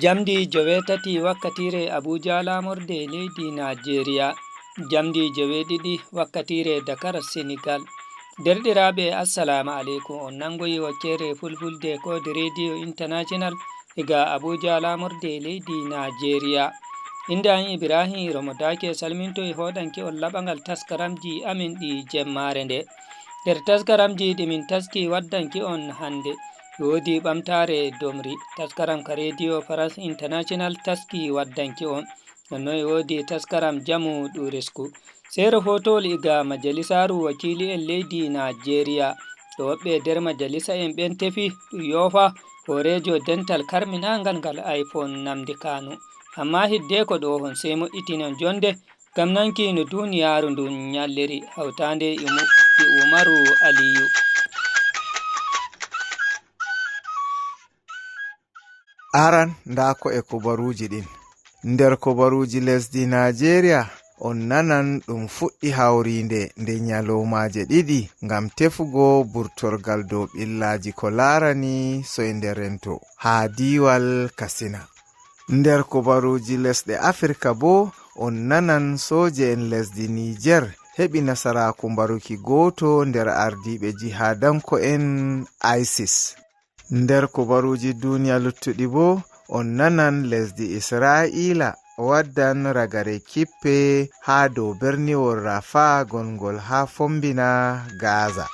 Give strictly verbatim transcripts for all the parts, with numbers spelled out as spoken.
Jamdi joweetati wakkatiire Abuja, laamorde leydi Najeriya. Jamdi joweeɗiɗi wakkatiire Dakar, Senegal. Derɗiraaɓe, assalamu aleykum. On nangoyi wakkere fulfulde Code Radio International iga Abuja, laamorde leydi Najeriya. Innde an Ibrahim Romo Dake, salmintoy hoɗanki on laɓangal taskaramji amin ɗi jemmaare nde. Nder taskaramji ɗi min taski waddanki on hannde, woodi ɓamtaare domri, taskaram ka Radio France International taski waddanki on. Nonnon e woodi taskaram jamu ɗuurisku. Seero fotowol iga majalisaaru wakiili'en leydi Najeriya. To woɓɓe nder majalisa'en ɓen tefi ɗum yoofa hooreejo dental karminaangal ngal iPhone Namdi Kanu. Amma hiddeko ɗo hon, sey moƴƴitinen jonde ngam nanki no duniyaaru ndun nyalliri, hawtaande e Umu-, e Umaru Aliyu. Aran, ndaa ko e kubaruuji ɗin. Nder kubaruuji lesdi Najeriya, on nanan ɗum fuɗɗi hawriinde nde nyalowmaaje ɗiɗi ngam tefugo burtorgal dow ɓillaaji ko laarani soynde rento haa diiwal Katsina. Nder kubaruuji lesɗe Afirka boo, on nanan sooje'en lesdi Niijeer heɓi nasaraaku mbaruki gooto nder ardiiɓe jihaadanko'en ISIS. Nder kubaruuji duniya luttuɗi boo, on nanan lesdi Isra'iila waddan ragare kippe haa dow berniwol Rafa, gongol haa fombina Gaza.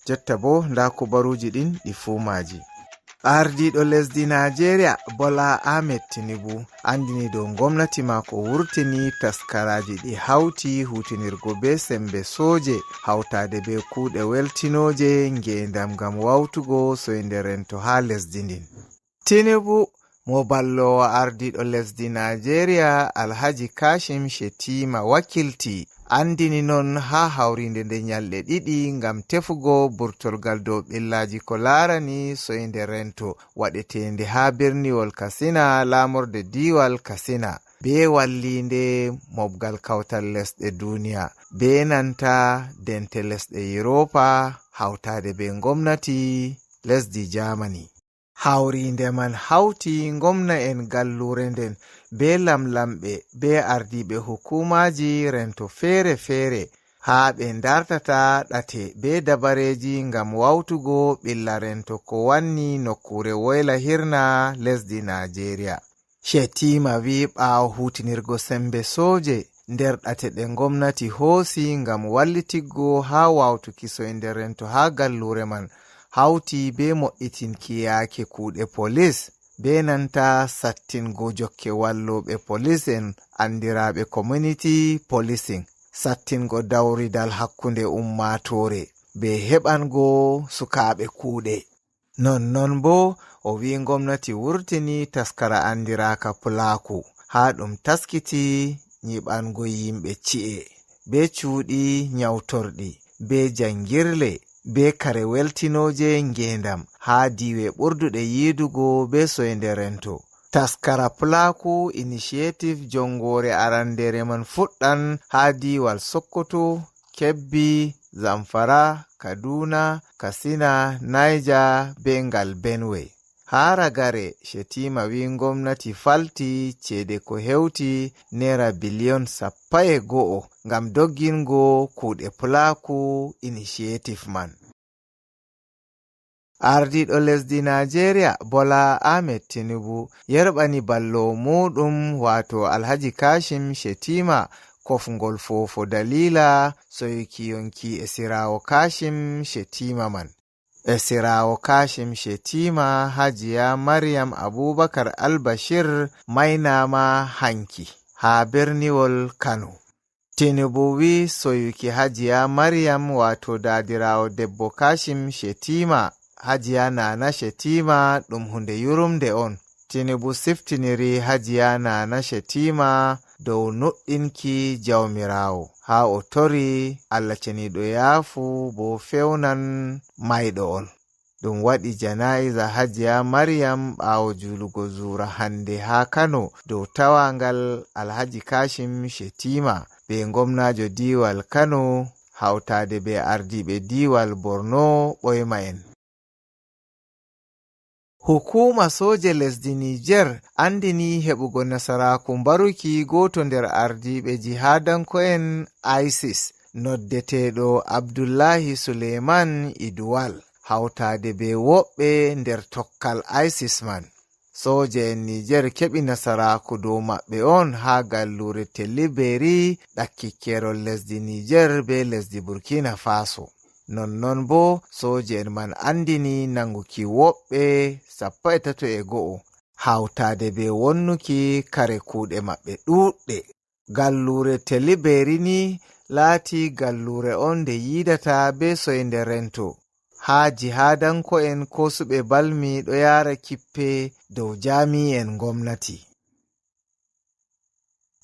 Jotta boo, ndaa kubaruuji ɗin ɗi fuu maaji. Ardiiɗo lesdi Najeriya, Bola Ahmed Tinubu, anndini dow ngomnati maako wurtini taskaraaji ɗi hawti huutinirgo bee semmbe sooje, hawtaade bee kuuɗe weltinooje ngeendam ngam wawtugo soynde rento haa lesdi ndin. Tinubu, mo balloowo ardiiɗo lesdi Najeriya, Alhaji Kashim Shettima wakilti, anndini non haa hawriinde nde nyalɗe ɗiɗi ngam tefugo burtorgal dow ɓillaaji ko laarani soynde rento waɗeteende haa berniwol Katsina, laamorde diiwal Katsina, bee walliinde mobgal kawtal lesɗe duniya, bee nanta dente lesɗe Yuropa, hawtaade bee ngomnati lesdi Germany. Hawriinde man hawti ngomna'en galluure nden, bee lamlamɓe, bee ardiiɓe hukuumaaji rento feere-feere, haa ɓe ndartata ɗate bee dabareeji ngam wawtugo ɓilla rento ko wanni nokkuure woyla hirna lesdi Najeriya. Shettima wi'i ɓaawo huutinirgo semmbe sooje nder ɗate ɗe ngomnati hoosi ngam wallitiggo haa wawtuki soynde rento haa galluure man, hawti bee moƴƴitinki yaake kuuɗe polis, bee nanta sattingo jokke wallooɓe polis'en anndiraaɓe community policing, sattingo dawridal hakkunde ummaatoore, bee heɓango sukaaɓe kuuɗe. Nonnon boo, o wi'i ngomnati wurtini taskara anndiraaka Pulaaku, haa ɗum taskiti nyiɓango yimɓe ci'e, bee cuuɗi nyawtorɗi, bee janngirle, bee kare weltinooje ngeendam haa diiwe ɓurduɗe yiidugo bee soynde rento. Taskara Pulaaku Initiative, jonngoore arandeere man fuɗɗan haa diiwal Sokoto, Kebbi, Zamfara, Kaduna, Katsina, Niger, bee ngal Benue. Haa ragare, Shettima wi'i ngomnati falti ceede ko hewti neera biliyon sappo e go'o ngam doggingo kuuɗe Pulaaku Initiative man. Ardiiɗo lesdi Najeriya, Bola Ahmed Tinubu, yerɓani balloowo muuɗum, waato Alhaji Kashim Shettima, kofngol foofo daliila soyuki yonki esiraawo Kashim Shettima man. Esiraawo Kashim Shettima, Hajiya Maryam Abubakar Al-Bashir, maynaama hanki haa berniwol Kano. Tinubu wiyi soyuki Hajiya Maryam, waato daadiraawo debbo Kashim Shettima, Hajiya Nana Shettima, ɗum huunde yurumnde on. Tinubu siftiniri Hajiya Nana Shettima dow nuɗɗinki Jawmiraawo, haa o tori Allah Ceniiɗo yaafu boo fewnan mayɗo on. Ɗum waɗi janaa'iza Hajiya Maryam ɓaawo juulugo zuura hannde haa Kano dow tawaangal Alhaji Kashim Shettima bee ngomnaajo diiwal Kano, hawtaade bee ardiiɓe diiwal Borno ɓoyma en. Hukuuma sooje lesdi Niger anndini heɓugo nasaraaku mbaruki gooto nder ardiiɓe jihaadanko'en ISIS, noddeteeɗo Abdullahi Suleiman Idwal, hawtaade bee woɓɓe nder tokkal ISIS man. Sooje'en Niger keɓi nasaraaku dow maɓɓe on haa galluure Teliberi, ɗakkikkeerol lesdi Niger bee lesdi Burkina Faso. Nonnon boo, sooje'en man anndini nanguki woɓɓe sappo e tato e go'o, hawtaade bee wonnuki kare kuuɗe maɓɓe ɗuuɗɗe. Galluure Teliberi ni laati galluure on nde yiidata bee soynde rento, haa jihaadanko'en koosuɓe balmi ɗo yaara kippe dow jaami'en ngomnati.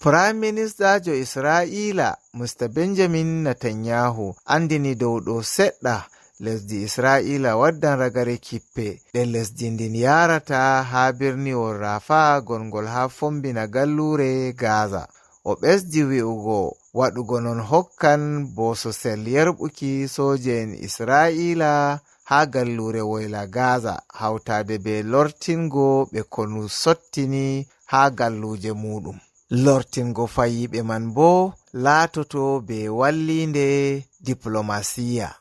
Prime Ministaajo Isra'iila, Mister Benjamin Netanyahu, anndini dow ɗo seɗɗa, lesdi Isra'iila waddan ragare kippe ɗe lesdi ndin yaarata haa birniwol Rafa, gonngol haa fombina galluure Gaza. O ɓesdi wi'ugo, waɗugo non hokkan bososel yerɓuki sooje'en Isra'iila haa galluure woyla Gaza, hawtaade bee lortingo ɓe konu sottini haa galluuje muuɗum. Lortingo fayiiɓe man boo laatoto bee walliinde diplomasiya.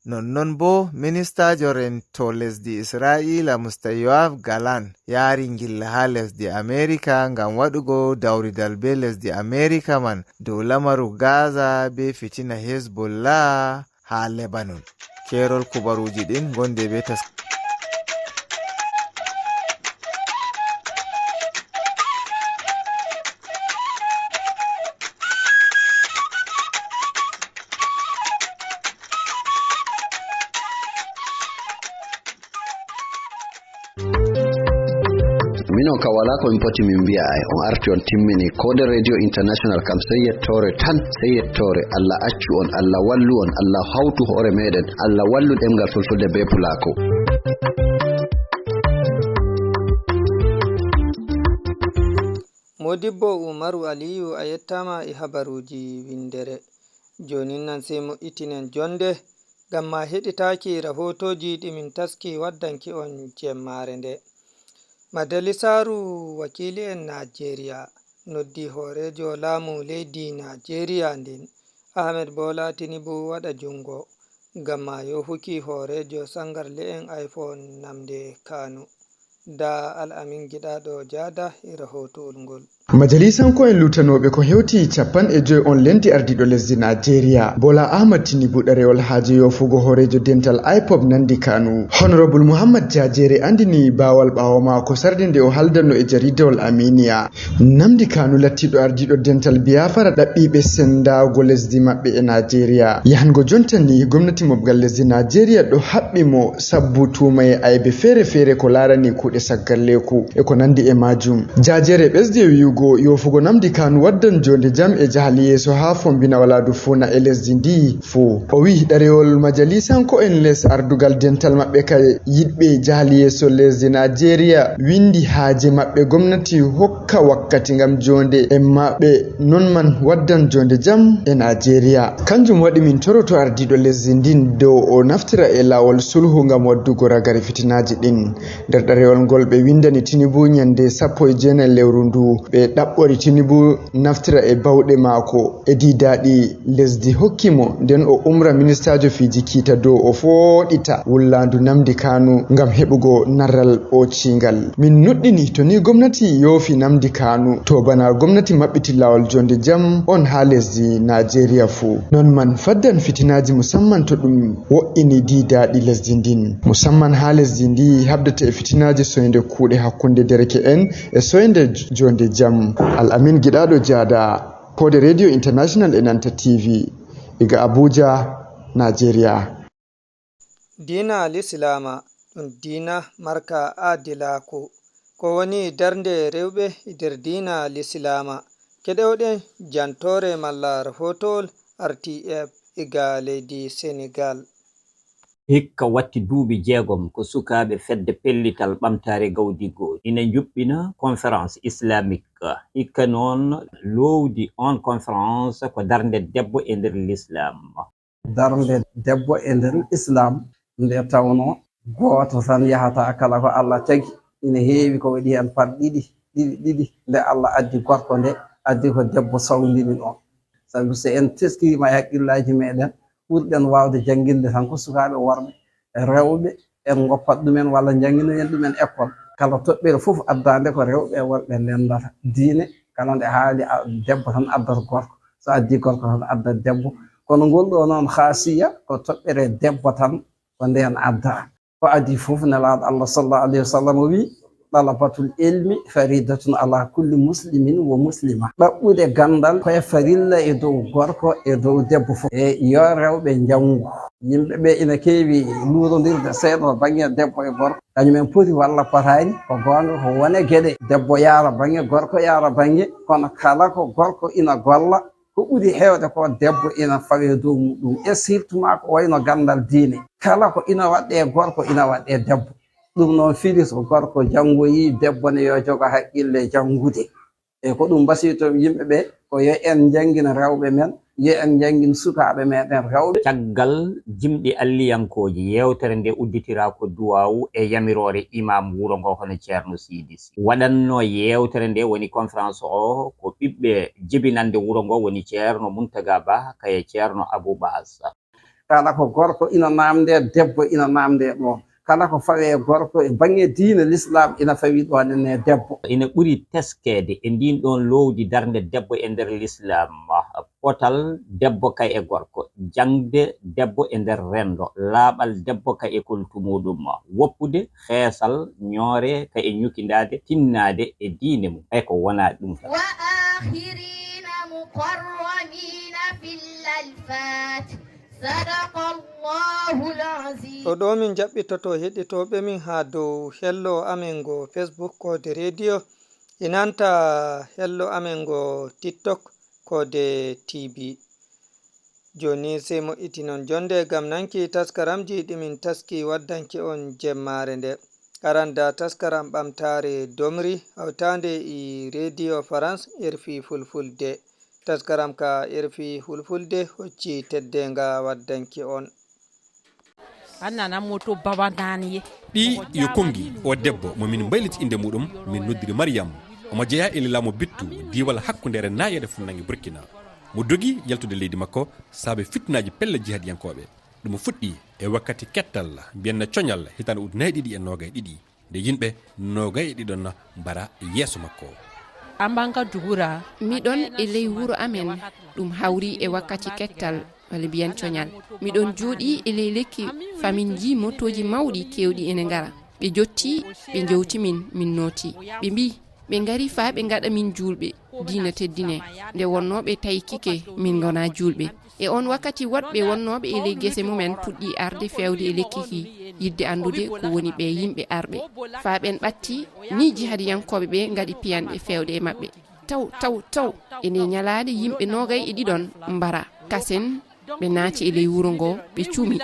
Nonnon boo, ministaajo rento lesdi Isra'iila, Mister Yoav Galan, yaari ngilla haa lesdi Amerika ngam waɗugo dawridal bee lesdi Amerika man dow lamaru Gaza bee fitina Hezbollah haa Lebanon. Keerol kubaruuji ɗin, gonde bee tas- Minon ka wala ko min poti min mbi'a, ay on arti on timmini. Ko de Radio International kam, sey yettoore tan, sey yettoore. Allah accu on, Allah wallu on, Allah hawtu hoore meɗen, Allah wallu ɗemngal fulfulde be pulako. Modibbo Umaru Aliyu, a yettaama e habaruuji winndere. Joonin nan, sey moƴƴitinen jonnde, ngam ma heɗitaaki rahootooji ɗi min taski waddanki on jemmaare nde. Majalisaaru wakiili'en Naajeeriya noddi hooreejo laamu leydi Naajeeriya ndin, Ahmed Bola Tinubu, waɗa junngo ngam ma yofuki hooreejo sangarle'en iPhone namde Kanu. Da Al-Amin Giɗaaɗo Jaada e rahootowol ngol. Majalisanko'en luutanooɓe ko hewti capanɗe joy on lendi ardiiɗo lesdi Naajeeriya, Bola Ahmad Tinubu, ɗarewol haaje yofugo hooreejo dental ipob nandi Kanu. Honorable Muhammad Jajere andini baawal ɓaawo maako sarde nde o haldanno e jariidawol Aminiya. Namdi Kanu, lattiiɗo ardiiɗo dental Biafra ɗaɓɓiiɓe sendaago lesdi maɓɓe e Naajeeriya. Yahango jonta ni, gomnati mobgal lesdi Naajeeriya ɗo haɓɓi mo sabbu tuuma e aybe feere-feere ko laarani kuuɗe saggalleeku e ko nandi e maajum. Jajere ɓesdi e wi'ugo yofugo Namdi Kanu waddan jonde jam e jahal yeeso haa fombina walaadu fuuna e lesdi ndi fuu. O wi'i ɗarewol majalisanko'en les ardugal dental maɓɓe ka yiɗɓe jahal yeeso lesdi Naajeeriya windi haaje maɓɓe gomnati hokka wakkati ngam jonde e maɓɓe, non man waddan jonde jam e Naajeeriya. Kanjum waɗi min toroto ardiiɗo lesdi ndin dow o naftira e laawol sulhu ngam waddugo ragare fitinaaji ɗin. Nder ɗarewol ngol ɓe windani Tinubu nyande sappo e jeenayi lewru ndu, ɓe ɗaɓɓori Tinubu naftira e bawɗe maako e diidaaɗi lesdi hokki mo, nden o umra ministaajo fiiji kiita dow o fooɗita wullaandu Namdi Kanu ngam heɓugo narral ɓocingal. Min nuɗɗini to ni gomnati yoofi Namdi Kanu, to bana gomnati maɓɓiti laawol jonde jam on haa lesdi Naajeeriya fuu. Non man faddan fitinaaji, musamman to ɗum wo'ini diidaaɗi lesdi ndin, musamman haa lesdi ndi habdata e fitinaaji soynde kuuɗe hakkunde dereke'en e soynde jonde jam. Al Amin Giɗaaɗo Jaada, Koode Radio International e Nanta T V, iga Abuja, Nigeria. Diina Lislaama ɗum diina marka aadilaaku. Ko woni darnde rewɓe e nder diina Lislaama? Keɗoɗen jantoore malla rahootowol R T F iga leydi Senegal. Hikka watti duuɓi jeegom ko sukaaɓe fedde pellital ɓamtaare gawdigo ina njuɓɓina conférence islamique. Hikka noon loowdi on conférence ko darnde debbo e nder l'islam. Darnde debbo e nder Islam, nde tawnoo gooto tan yahata kala ko Allah tagi, ina heewi ko waɗi heen par ɗiɗi, ɗiɗi, ɗiɗi, nde Allah addi gorko nde, addi ko debbo sawndini ɗoon. Sabu so en teskiima e hakkillaaji meeɗen, ɓurɗen waawde jannginde tan ko sukaaɓe worɓe, rewɓe, en ngoppat ɗumen walla njannginoyen ɗumen école. Kala toɓɓere fof addaande ko rewɓe e worɓe ndenndata. Diine, kala nde haali a-, debbo tan addat gorko, so addi gorko tan addat debbo. Kono ngol ɗo noon haasiya ko toɓɓere debbo tan ko ndeen addaa. Ko adii fof Nelaaɗo Allah sallallahu alayhi wa sallam o wii, "Talabatul ilmi faridatun ala kulli muslimin wa muslima." Ɗaɓɓude ganndal ko e farilla e dow gorko e dow debbo fof. E yo rewɓe njanngu. Yimɓe ɓe ina keewi luurondirde seeɗa to bannge debbo e gorko. Kañum en poti walla potaani, ko goonga ko wone geɗe. Debbo yaara bannge, gorko yaara bannge, kono kala ko gorko ina golla, ko ɓuri heewde ko debbo ina fawee dow muɗum. E surtout ma ko wayno ganndal diine. Kala ko ina waɗɗee gorko, ina waɗɗee debbo. Ɗum noon fili so gorko janngoyii, debbo ne yo jogo haqqille janngude. E ko ɗum mbasiyto yimɓe ɓe, ko yo en njanngin rewɓe men, yo en njanngin sukaaɓe meɗen rewɓe. Caggal jimɗi alliyankooji, yeewtere nde udditiraa ko duwaawu e yamiroore imam wuro ngo hono Ceerno Siidi Si. Waɗannoo yeewtere nde woni conférence o ko ɓiɓɓe jibinannde wuro ngo woni Ceerno Muntaga Ba kay e Ceerno Abu Baas. Kala ko gorko ina naamndee, debbo ina naamndee ɗoon. Kala ko fawee gorko e bannge diine Lislaam ina fawii ɗoon ne debbo. Ina ɓuri teskeede e ndiin ɗoon loowdi darnde debbo e nder Lislaam, potal debbo kay e gorko, jaŋde debbo e nder renndo, laaɓal debbo kay e koltu muuɗum, woppude, xeesal, ñoore kay e ñukindaade, tinnaade e diine mum, hay ko wonaa ɗum tan. وآخرين مقرنين في الأجفاد. صدق الله العظيم. Ko ɗo min jaɓɓitoto heɗitooɓe min haa dow hello amen ngo Facebook Koode Radio, e nanta hello amen ngo TikTok Koode T V. Jooni sey moƴƴitinon jonnde ngam nanki taskaramji ɗi min taski waddanki on jemmaare nde. Aranda taskaram ɓamtaare domri hawtaande e Radio France R F I Fulfulde. Taskaram ka R F I Fulfulde hocci teddeenga waddanki on. Anna na moto baba nani ye. Ɗi yo konngi, o debbo mo min mbayliti innde muɗum, min noddiri Mariyam. Omo jeyaa e lilaamu Bittu, diiwal hakkundeere nayeere funnange Burkina. Mo dogi yaltude leydi makko saabe fitnaaji pelle jihadiyankooɓe. Ɗum fuɗɗi e wakkati kettal, mbiyen coñal, hitaande ujunnaji ɗiɗi e noogay ɗiɗi, nde yimɓe noogay e ɗiɗon mbara yeeso makko. Ambanga dugura. Miɗon e ley wuro amen, ɗum hawri e wakkati kettal, walla mbiyen coñal. Miɗon jooɗii e ley lekki, famin njii motooji mawɗi keewɗi ene ngara. Ɓe jotti, ɓe njowti min, min nooti. Ɓe mbii, ɓe ngari faa ɓe ngaɗa min juulɓe, diina teddinee. Nde wonnoo ɓe taykike min ngonaa juulɓe. E oon wakkati woɗɓe wonnooɓe e ley gese mumen puɗɗii arde feewde e lekki ki, yiɗde anndude ko woni ɓee yimɓe arɓe. Faa ɓeen ɓattii, nii jihadiyankooɓe ɓee ngaɗi piyanɗe feewde e maɓɓe. Taw, taw, taw, e ndee ñalaande yimɓe noogay e ɗiɗon mbara. Kasen, ɓe naati e ley wuro ngoo, ɓe cumi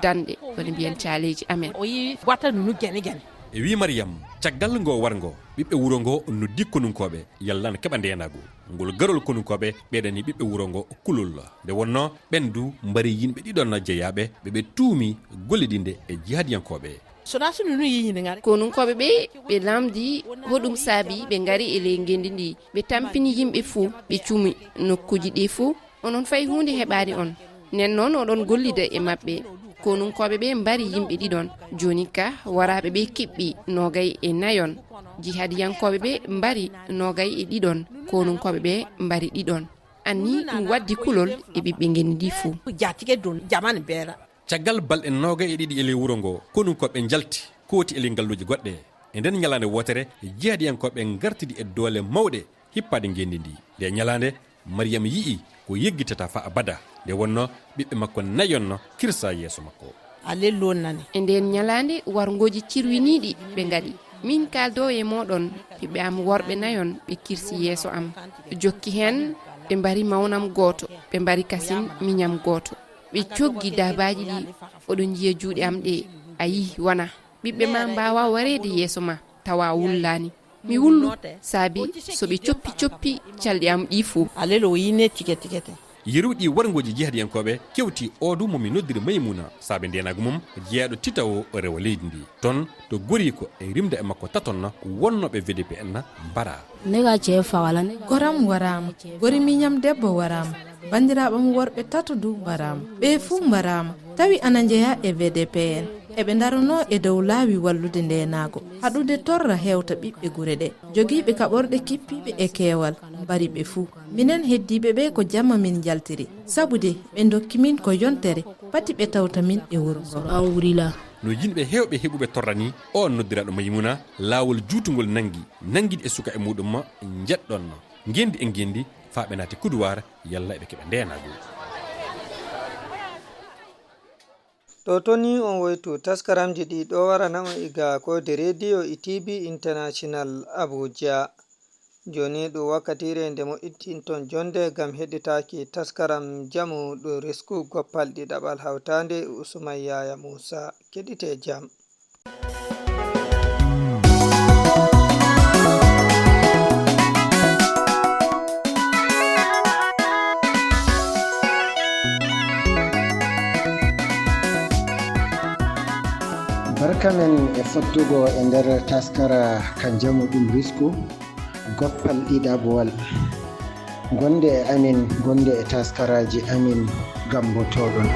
danɗe, woni mbiyen caaleeji amen. O yi gwata nunu gene gene. E wii Mariyam, caggal ngoo warngo, ɓiɓɓe wuro ngoo noddi konunkooɓe, yalla na keɓa ndeenaagu. Ngol garol konunkooɓe ɓeydani ɓiɓɓe wuro ngoo kulol. Nde wonnoo ɓeen du mbari yimɓe ɗiɗon jeyaaɓe, ɓe ɓe tuumi gollidinde e jihadiyankooɓe. So na sunu nu yiyi ne ngare. Konunkooɓe ɓe, ɓe lamndi hoɗum saabi ɓe ngari e ley ngenndi ndi. Ɓe tampini yimɓe fuu, ɓe cumi nokkuuji ɗi fuu. Onon fay huunde heɓaani on. Nden noon oɗon gollida e maɓɓe. Konunkooɓe ɓe mbari yimɓe ɗiɗon. Jooni ka, waraaɓe ɓe kiɓɓi noogay e nayon. Jihadiyankooɓe ɓe mbari noogay e ɗiɗon. Konunkooɓe ɓe mbari ɗiɗon. Anni ɗum waddi kulol e ɓiɓɓe ngenndi ndi fuu. Jaatike don jaman beera. Caggal balɗe noogay e ɗiɗi e ley wuro ngoo, konunkooɓe njalti, kooti e ley ngalluuje goɗɗe. E nden ñalaande wootere, jihadiyankooɓe ngartidi e doole mawɗe, hippaade ngeenndi ndi. Nde ñalaande, Mariyama yi'i ko yeggitataa faa abada. Nde wonnoo, ɓiɓɓe makko nayon no kirsa yeeso makko. Alelluwol nani. E ndeen ñalaande, warngooji cirwiniiɗi ɓe ngaɗi. Miin kaaldoowo e mooɗon, ɓiɓɓe am worɓe nayon ɓe kirsi yeeso am. Jokki heen, ɓe mbari mawnam gooto, ɓe mbari kasin miñam gooto. Ɓe coggi daabaaji ɗi oɗon njiya juuɗe am ɗe, a yi'i, wona. Ɓiɓɓe ma mbaawaa wareede yeeso ma, tawa a wullaani. Mi wullu, saabi so ɓe coppi coppi calɗi am ɗi fuu. Alelo o yine tike tike te. Yeru ɗi warngooji jihadiyankooɓe kewti oo du mo mi noddiri Maymuna, saabe ndeenaagu mum, jeyaaɗo tita o rewa leydi ndi. Ton, to goriiko e rimda e makko taton na wonnooɓe V D P N na mbaraa. Ne ga ce fa wala ne ga Goram waraama, gori miñam debbo waraama, banndiraaɓe am worɓe tato du mbaraama. Ɓe fuu mbaraama, tawi ana njeyaa e V D P N. Eɓe ndaronoo e dow laawi wallude ndeenaagu, haɗude torra hewta ɓiɓɓe gure ɗe, jogiiɓe kaɓorɗe kippiiɓe e keewal, mbari ɓe fuu. Minen heddiiɓe ɓe ko jamma min njaltiri, sabu de ɓe ndokki min ko yontere, pati ɓe tawta min e wuro ngo. An wurila. No yimɓe heewɓe heɓuɓe torra ni, oon noddiraaɗo Maymuna, laawol juutungol nanngi, nanngiɗi e suka e muuɗum ma njeɗɗon no. Ngenndi e ngenndi, faa ɓe naati kuduwaar, yalla eɓe keɓa ndeenaagu. Ɗo toni on woytu taskaramji ɗi ɗo warana on iga ko de rediyo e T V International Abuja. Jooni ɗum wakkatiire nde moƴƴinton jonde ngam heɗitaaki taskaram jamu ɗum risku goppal ɗiɗaɓal hawtaande e Usman Yaya Musa. Keɗite jam. Barka men e fottugo e nder taskara ka njamu ɗum risku, goppal ɗiɗaɓowal. Gonde e amin, gonde e taskaraaji amin, gambotoɗon.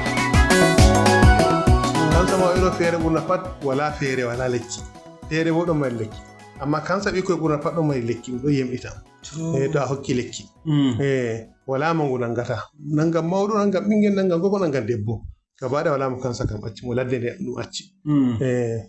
Kansa ma oɗo feere ɓurna pat, wala feere, wala lekki. Feere wo ɗon mari lekki. Amma kansa ɓikkoy ɓurna pat ɗon mari lekki, ɗum ɗon yemɗita. To. Eh, to a hokki lekki. Mm. Eh, wala mo ngu nangata. Nanga mawɗo, nanga ɓingel, nanga gorko, nanga debbo. Gaba ɗaya wala mo kansa kam acci, mo ladde nde ɗum acci. Mm. Eh.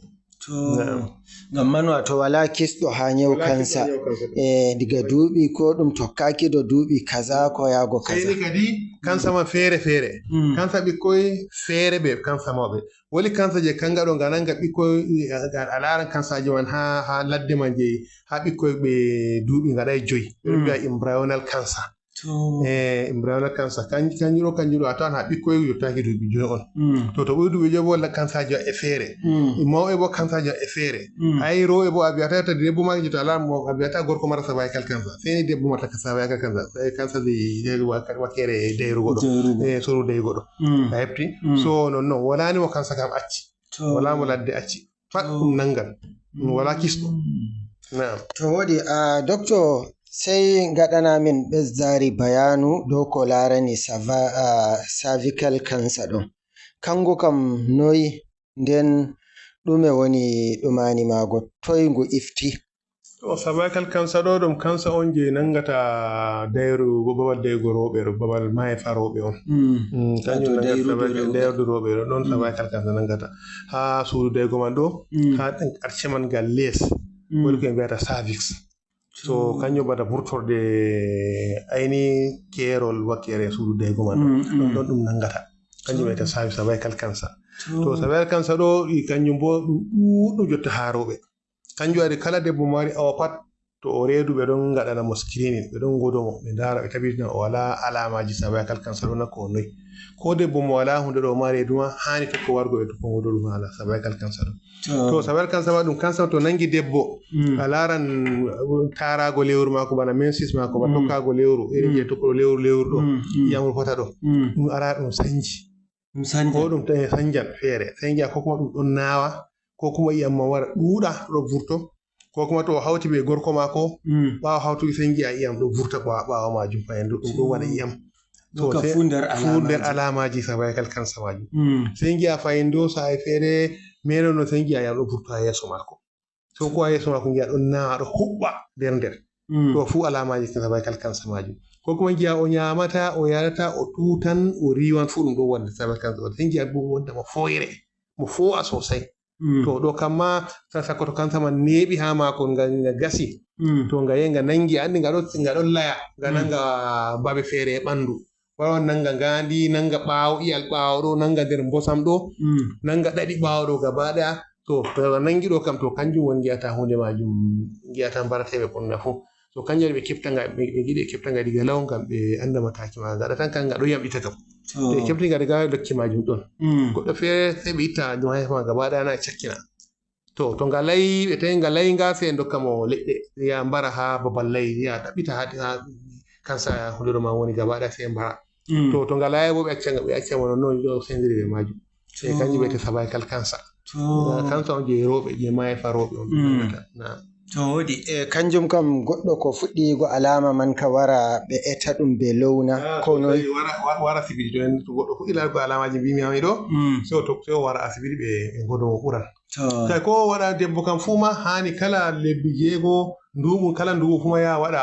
To. Na'am. Ngam man wato wala kisɗo haa nyaw Wala kansa. Kisɗo nyaw kansa kam. Eh, diga duuɓi ko ɗum tokkaaki do duuɓi kaza ko yaago kaza. Seyni kadi kansa ma feere feere. Mm. Kansa ɓikkoy feere be kansa mawɓe. Woli kansa je kanga ɗo nga nanga ɓikkoy, eh, a, a laaran kansaji man haa, haa ladde man je, haa ɓikkoy ɓe duuɓi ngaɗay joy. Ɓe ɗo Mm. mbi'a embryonal cancer. To. Eh, embryonal cancer. Kanj-, kanjum ɗo, kanjum ɗo, a tawan haa ɓikkoy yottaaki duuɓi joy on. Mm. To, to ɓuri duuɓi joy bo, walla cancer jo e feere. Mm. Mawɓe bo, cancer jo e feere. Mm. Hay rewɓe bo, a wi'ata to debbo ma jo, to a laaran mo, a wi'ata gorko mara cervical cancer. Seyni debbo marata cervical cancer. Eh, cancer di, di wa-, wakere dayrugo ɗo. Dayrugo. Eh, soro daygo ɗo. Mm. A hefti? Mm. So, non, non. Wala ni mo cancer kam acci. To. Wala mo ladde acci. Pat ɗum nanngan. Ɗum walaa kisɗo. Naam. To woɗi, a, Doktor, sey ngaɗana min ɓesdaari bayaanu dow ko laarani sava-, a, cervical cancer ɗum. Kanngu kam noy, nden ɗume woni ɗumaani maago, toy ngu ifti? To, cervical cancer ɗo, ɗum cancer on je nanngata dayru, babal daygo rewɓe ɗo, babal mahaifa rewɓe on. Mm. Mm, kanjum nanngata dayrudu cervical, rewɓe. Dayrudu rewɓe ɗo, ɗon cervical cancer nanngata. Haa suudu daygo man ɗo, mm, haa ɗen arce man gal les, mm, woni ko ɓe mbiyata cervix. To, mm, kanjum waɗata vurtorde ayni keerol wakkere suudu daygo man ɗo. Mm, mm. Ɗon, ɗon ɗum nanngata. Kanjum wiyata cervical cancer. To. To, cervical cancer ɗo, i kanjum bo ɗum ɗuuɗɗum jotta haa rewɓe. Kanjum waɗi kala debbo mari awa pat, to o reedu ɓe ɗon ngaɗana mo screening, ɓe ɗon ngodo mo, ɓe ndaara, ɓe tabitina o walaa alaamaaji cervical cancer ɗo na ko noy. Ko debbo mo walaa hunde ɗo ma reedu ma, haani tokko wargo ɓe tokko ngodo ɗum haala cervical cancer ɗo. To. To cervical cancer ma ɗum cancer to nangi debbo, mm, a laaran, uh, taaraago lewru maako bana menses maako, bana, mm, tokkaago lewru, irin je, mm, tokko lewru, lewru ɗo, mm, mm, ƴi'am rufata ɗo. Mm. Ɗum ara ɗum sanji. Ɗum sanjan. Ko ɗum tawi sanjan feere. Sey ngi'a ko kuma ɗum ɗon naawa, ko kuma ƴi'am man wara ɗuuɗa, ɗo vurto. Ko kuma to o hawti be gorko maako, mm, ɓaawo hawtuki sey ngi'a ƴi'am ɗo vurta ɓa-, ɓaawo maajum fahin ɗo, ɗum ɗon waɗa ƴi'am. To, ɗum ka sey fuu nder fuu nder alaamaaji. Alaamaaji cervical cancer maajum. Mm. Sey ngi'a fahin ɗo saa'i feere meere no sey ngi'a ƴi'am ɗo vurto haa yeeso maako. So ko haa yeeso maako ngi'a ɗon naawa, ɗo huɓɓa nder nder. Mm. Ɗo fuu alaamaaji cervical cancer maajum. Ko kuma ngi'a o nyaamata, o yarata, o tuutan, o riiwan, fuu ɗum ɗo wonde cervical cancer. Sey ngi'a bo wonde mo fooyre, mo foo'a sosai. Mm. To ɗo kam ma, sa-, sakko to kansa man neeɓi haa maako, nga, nga gasi. Mm. To nga yehi nga nangi, anndi nga ɗo, nga ɗon laya, nga Mm. nanga babe feere e ɓanndu. Wawan nanga ngaandi, nanga ɓaawo, iyal ɓaawo ɗo, nanga nder mbosam ɗo, Mm. nanga ɗaɗi ɓaawo ɗo gaba ɗaya. To, to nga nangi ɗo kam, to kanjum woni ngi'ata huunde maajum, ngi'ata mbarateeɓe ɓurna fuu. To kanjum waɗi ɓe keɓta nga, ɓe, ɓe ngiɗi ɓe keɓta nga diga law ngam ɓe annda mataaki maaga. Gaɗa tan kan nga ɗo yamɗita kam. To. To ɓe keɓti nga diga law, lekki maajum ɗon. Mm. Goɗɗo feere sey ɓe itta maajum haa yeeso ma gaba ɗaya na cakkina. To, to nga layi, ɓe tawi nga layi nga, sey ndokka mo leɗɗe, ya mbara haa babal layi, ya ɗaɓɓita haa, haa kansa huunde ɗo ma woni gaba ɗaya sey mbara. Mm. To, to nga layi bo ɓe acca nga, ɓe acca mo non, non ɗo sendiri be maajum. Sey To. kanjum wi'ete cervical cancer. To. Nga cancer on je rewɓe, je maayeefa rewɓe on Mm. nangata. Na. To woɗi. E, kanjum kam goɗɗo ko fuɗɗiigo alaama man ka wara ɓe eta ɗum ɓe lowna. Ah, ko to noy? Tawi wara, wa-, wara asibiti to en, to goɗɗo fuɗɗi laarugo alaamaaji mbimi ami ɗo, Mm. so to, so wara asibiti ɓe, ɓe ngodo mo ɓuran. To. Kay ko waɗa debbo kam fuu ma haani kala lebbi jeego, nduuɓu, kala nduuɓu fuu ma yaha waɗa,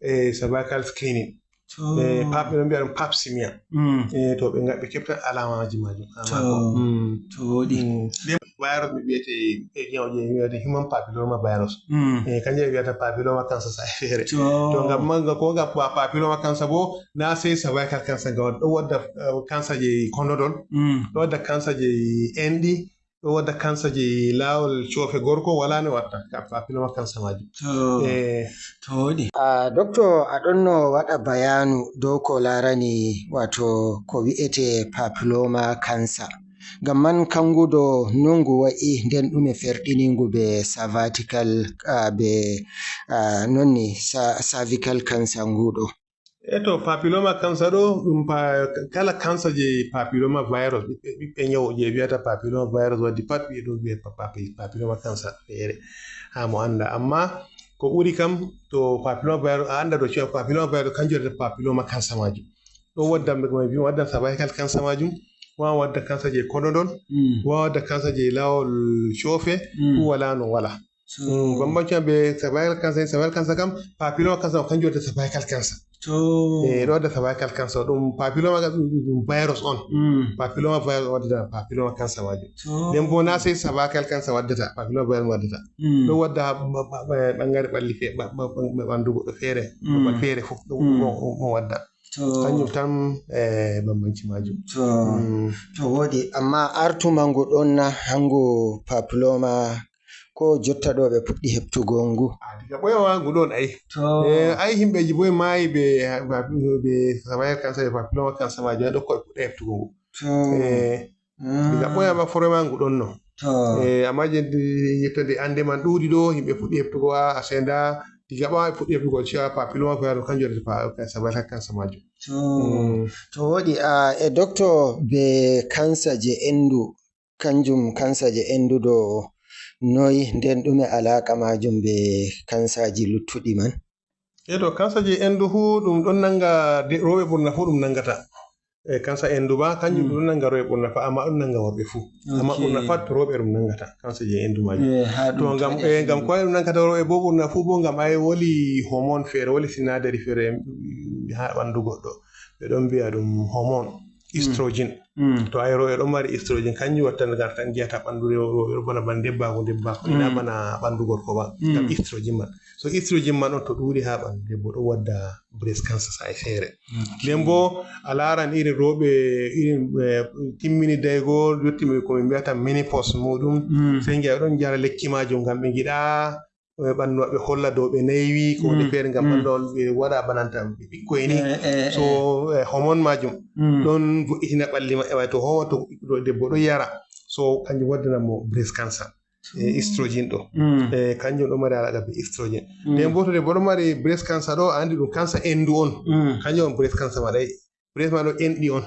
e, cervical screening. To. E, pap, ɓe ɗon mbi'a ɗum pap smear. Mm. E, to ɓe nga-, ɓe keɓta alaamaaji maajum. To. Mm. To woɗi. Mm. Nden virus mi wi'ete, e, nyaw je mi wi'ete human papilloma virus. Mm. E, kanjum ɓe wi'ata papilloma cancer saa'i feere. To. To ngam manga ko ngam pa-, papilloma cancer bo, na sey cervical cancer nga waɗa. Ɗo wadda, eh, cancer je kondodon. Mm. Ɗo wadda cancer je enɗi. Ɗo wadda kansa je laawol coofe gorko, walaa no watta. Ka papilloma kansa maajum. To, Eh, to woɗi. A, Doktor, a ɗonno waɗa bayaanu dow ko laarani, waato ko wi'etee papilloma kansa. Ngam man, kangudo no ngu wa'i, nden ɗume ferɗini ngu be cervical, a, be, a, nonni sa-, cervical cancer nguɗo? E to, papilloma cancer ɗo, ɗum pa-, kala cancer je papilloma virus, ɓiɓɓe, ɓiɓɓe nyawu je wi'ata papilloma virus waddi pat, ɓe ɗo wi'a pa-, pa-, papilloma cancer feere. Haa mo annda. Amma ko ɓuri kam, to papilloma virus, a annda ɗo cewa papilloma virus, kanjum waɗata papilloma cancer maajum. Ɗo wadda, wadda cervical cancer maajum, wawan wadda cancer je kondodon, Mm. wawan wadda cancer je laawol coofe, Mm. ɗum walaa no walaa. So Mm, bambanci am be cervical cancer, cervical cancer kam, papilloma cancer on kanjum waɗata cervical cancer. To. Eh, ɗo waɗa cervical cancer, ɗum papilloma ga ɗum, ɗum, ɗum virus on. Mm. Papilloma virus on waɗata papilloma cancer maajum. To. Nden bo na sey cervical cancer waddata, papilloma virus waddata. Mm. Ɗo wadda ha ɓa-, ɓa-, ɓa-, ɓangare ɓalli fe-, ɓa-, ɓa-, ɓa-, ɓandu goɗɗo feere, Mm. babal feere fof ɗo, Mm. ɗo, ɗo, ɗo wadda. To. Kanjum tan, eh, bambanci maajum. To. Mm. To woɗi, amma artuma ngu ɗon na hangu papilloma ko jotta ɗo ɓe puɗɗi heɓtugo ngu? Ah, diga ɓoyma ngu ɗon ay. To. Eh, ay himɓeji boy maayi ɓe, ɓe, ɓe cervical cancer, ɓe papilloma cancer maajum, ɗo ko ɓe puɗɗi heɓtugo ngu. To. Eh, Mm. diga ɓoyma forema ngu ɗon no. To. Eh, amma je ndi, yetto nde ande man ɗuuɗi ɗo, himɓe puɗɗi heɓtugo a, a senda, diga ɓawa ɓe puɗɗi heɓtugo cewa papilloma virus kanjum waɗata pa-, cervical cancer maajum. To. Mm. To woɗi, a, e doctor, be kansa je endu, kanjum kansa je enduɗo noy, nden ɗume alaaka maajum be kansaaji luttuɗi man? E to, kansa je endu fu, ɗum ɗon nanga de-, rewɓe ɓurna fu ɗum nangata. E kansa endu ba, kanjum Mm. ɗum ɗon nanga rewɓe ɓurna fa, amma ɗum nanga worɓe fu. Amma Ok. ɓurna fa to rewɓe ɗum nangata, kansa je endu maajum. Eh, ha To ɗum ngam, toƴa eh, ngam endu. Ko waɗi ɗum nangata rewɓe bo ɓurna fu bo ngam ay woli hormone feere, woli sinadari feere, mm, ha ɓandu goɗɗo. Ɓe ɗon mbi'a ɗum hormone, Mm. estrogen. Mm. To ay rewɓe ɗon mari estrogen, kanjum watta ngal tan ngi'ata ɓandu rewɓe ɗo bana, bana debbaako, debbaako, ina Mm. bana ɓandu gorko ba, ngam Mm. estrogen man. So estrogen man on to ɗuuɗi ha ɓandu debbo, ɗo wadda breast cancer saa'i feere. Mm. Nden bo a laaran irin rewɓe, irin, eh, timmini daygo, yotti mi ko min mbi'ata menopause muɗum, Mm. sey ngi'a ɓe ɗon njara lekki maajum ngam ɓe ngiɗa, eh, ɓandu maɓɓe holla dow ɓe naywi, ko hunde Mm. feere ngam Mm. ɓandu on ɓe waɗa bananta ɓe ɓikkoy ni. Eh, eh, So, eh. eh, hormone maajum Mm. ɗon vo'itina ɓalli maɓɓe, way to hormone to ɓiɗɗo debbo ɗo yara. So kanjum waddana mo breast cancer. E estrogen ɗo. Mm. E kanjum ɗo mari alaqa be estrogen. Mm. Nden bo to debbo ɗo mari breast cancer ɗo, a andi ɗum cancer endu on. Mm. Kanjum on breast cancer ma ɗay. Breast ma ɗo enɗi on.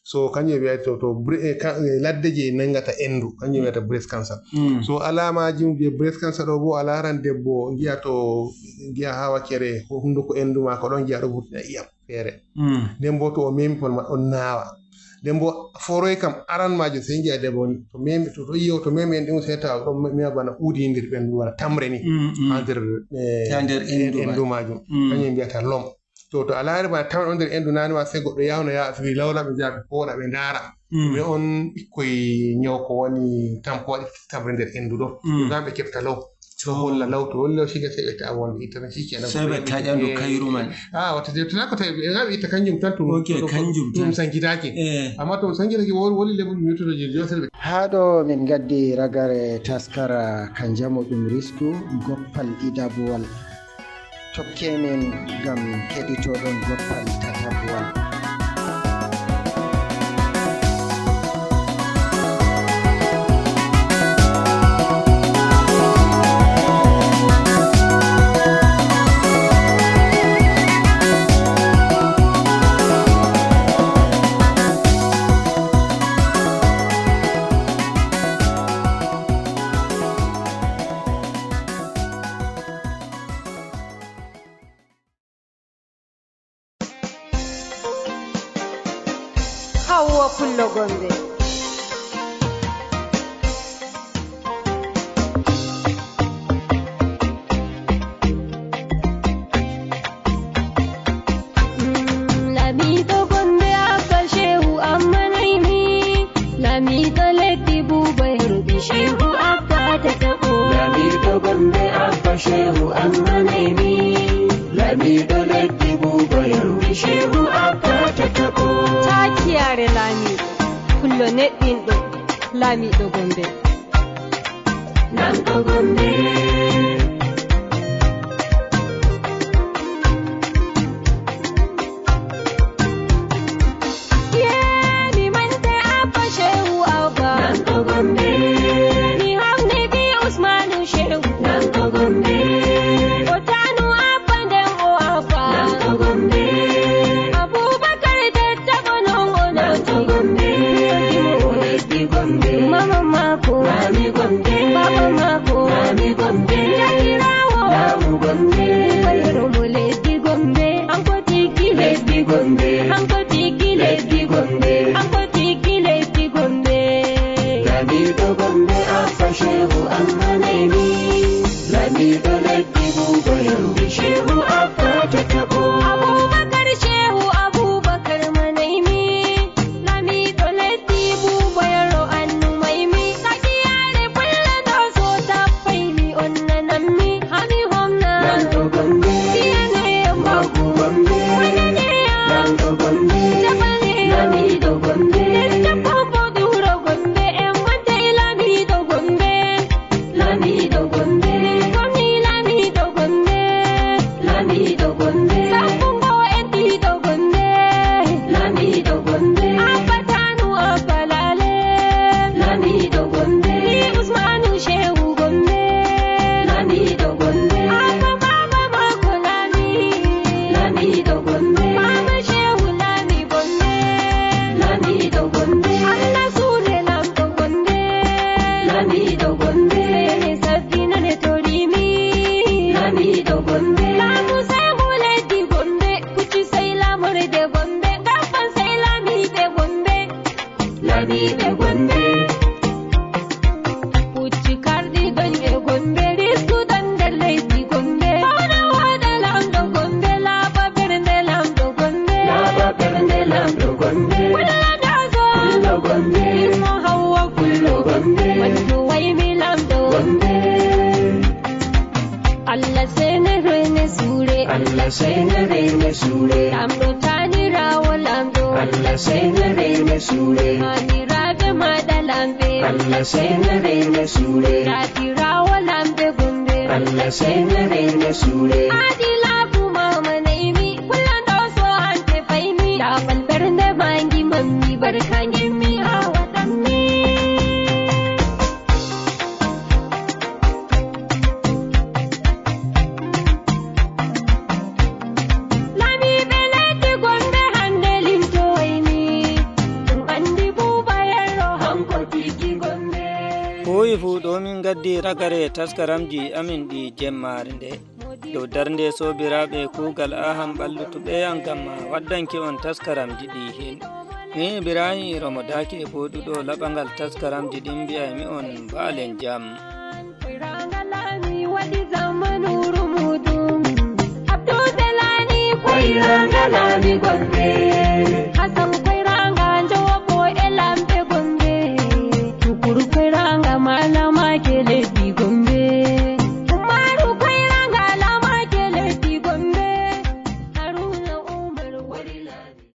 So kanjum e wiyata to, to bre-, e ka-, e ladde je nangata endu, kanjum e wiyata breast cancer. Mm. So alamajum je breast cancer ɗo bo a laran debbo, ngi'a to, ngi'a ha wakkere hunduko endu mako ɗon ngi'a ɗo vurtina iyam feere. Mm. Nden bo to o memi pol ma ɗon nawa. Nden bo foroy kam aran majum sey ngi'a debbo ni. To memi, to, to yi'o, to memi enɗi mum sey tawa ɗon mema bana udindir ɓendu bana tamre ni. Mm, mm. Ha nder, eh, Ha nder endu endu majum. Majum. Mm. Kanjum en mbiyata lom. To, to a laari ma tawa on nder endu nani ma, sey goɗɗo yawna ya asiri lawla ɓe jaɓe ko waɗa ɓe ndaara. Mm. Ɓe on ɓikkoy nyaw ko woni tampooɗe tabre nder endu ɗo. Mm. Ngam ɓe keɓta law. To holla law, to holla shiga sai ɓe ta wonde ita na shikenan. Sai ɓe ta ƴandu kayru man. Ah, wata je tana ko tawi ɓe ngaɓe ita kanjum tan to. Ok, to, to, kanjum to tan. Ɗum sankitaake. Eh. Amma to ɗum sankitaake wol-, woli leɓol mi yottoto je josel ɓe. Haa ɗo min ngaddi ragare taskara ka njamu ɗum risku goppal ɗiɗaɓuwal. Tokke min ngam keɗitoɗon goppal tataɓuwal. Hawwa Pullo Gombe. Mm, Lamiɗo Gombe Abba Shehu Amma Naymi. Lamiɗo leddi Buuba Yero ɓii Shehu Abba tataɓo. Lamiɗo Gombe Abba Shehu Amma Naymi. Lamiɗo leddi Buuba Yero ɓii Shehu Abba tataɓo. Caakiyaare Laamiɗo, pullo neɗɗinɗo, Laamiɗo Gombe. Nanɗo Gombe. Ye, mi mante Abba Shehu Abba. Nanɗo Gombe. Mi hawni ɓii Usmanu Shehu. Nanɗo Gombe. O tanu Abba nden o Abba. Nanɗo Gombe. Abubakar Dettaɓo non o nanɗo Gombe. O leddi Gombe. Mama mako. Mami Gombe. Baba mako. Mami Gombe. Jagirawo. Lamu Gombe. Bayro mo leddi Gombe. Hanko tigi leddi Gombe. Hanko tigi leddi Gombe. Hanko tigi leddi Gombe. Lamiɗo Gombe Abba Shehu Amma Naymi. Lamiɗo leddi Buuba Yero ɓii Shehu Abba tataɓo. Abubakar Shehu Abubakar Manaymi. Lamiɗo leddi Buuba Yero Annu Maymi. Sakiyaare Pullo ɗo so tappaymi on nanammi. Hami homna. Lanɗo Gombe. Siyane yam. Magu Gombe. Waɗane yam. Lanɗo Gombe. Jaɓane yam. Lamiɗo Gombe. Nden Gombe. En mante Lamiɗo Gombe. Lamiɗo Gombe. Gomni Lamiɗo Gombe. Lamiɗo Gombe. Safungo en ɗiɗo Gombe. Lamiɗo Gombe. Abba Tanu Abba Lale. Lamiɗo Gombe. Ni Usmanu Shehu Gombe. Lamiɗo Gombe. Abba Baba Mako Lami. Lamiɗo Gombe. Mama Shehu Lami Gombe. Lamiɗo Gombe. Allah suure Lamɗo Gombe. Lamiɗo Gombe. Sene sabbinane torimi. Lamiɗo Gombe. Laamu Seeku leddi Gombe. Puccu sey laamorde Gombe. Ngabban sey laamiiɓe Gombe. Laamiiɓe Gombe. Puccu karɗi doyɓe Gombe. Risku ɗon nder leydi Gombe. Fawna wooɗa Lamɗo Gombe. Laaɓa ɓernde Lamɗo Gombe. Laaɓa ɓernde Lamɗo Gombe. Pullo Dooso. Pullo Gombe. Imo Hawwa Pullo Gombe. Wonto waymi Lamɗo Gombe. Allah sene rene suure. Allah sene rene suure. Lamɗo tanirawo Lamɗo. Allah sene rene suure. Taniraɓe maɗa Lamɓe. Allah sene rene suure. Tatirawo Lamɓe Gombe. Allah sene rene suure. Adilaaku Mama Naymi. Pullo Dooso hande faymi. Laaɓal ɓernde mangi mammi barka ngimmi hawatanmi. Laamiiɓe leddi Gombe hande limtoymi. Ɗum andi Buuba Yero hanko tigi Gombe. Ko woyi fuu ɗo min ngaddi ragare taskaramji amin ɗi jemmaare nde. Dow darnde soobiraaɓe kuugal Aham Ɓallutu Ɓeya ngam waddanki on taskaramji ɗi heen. Min Ibrahim Romodaaki e fooɗuɗo laɓangal taskaramji ɗin mbiyaymi on mbaalen jam. Koyraanga laami waɗi zamanu rumuɗum. Abdou Selani koy Ngalani gonɗe.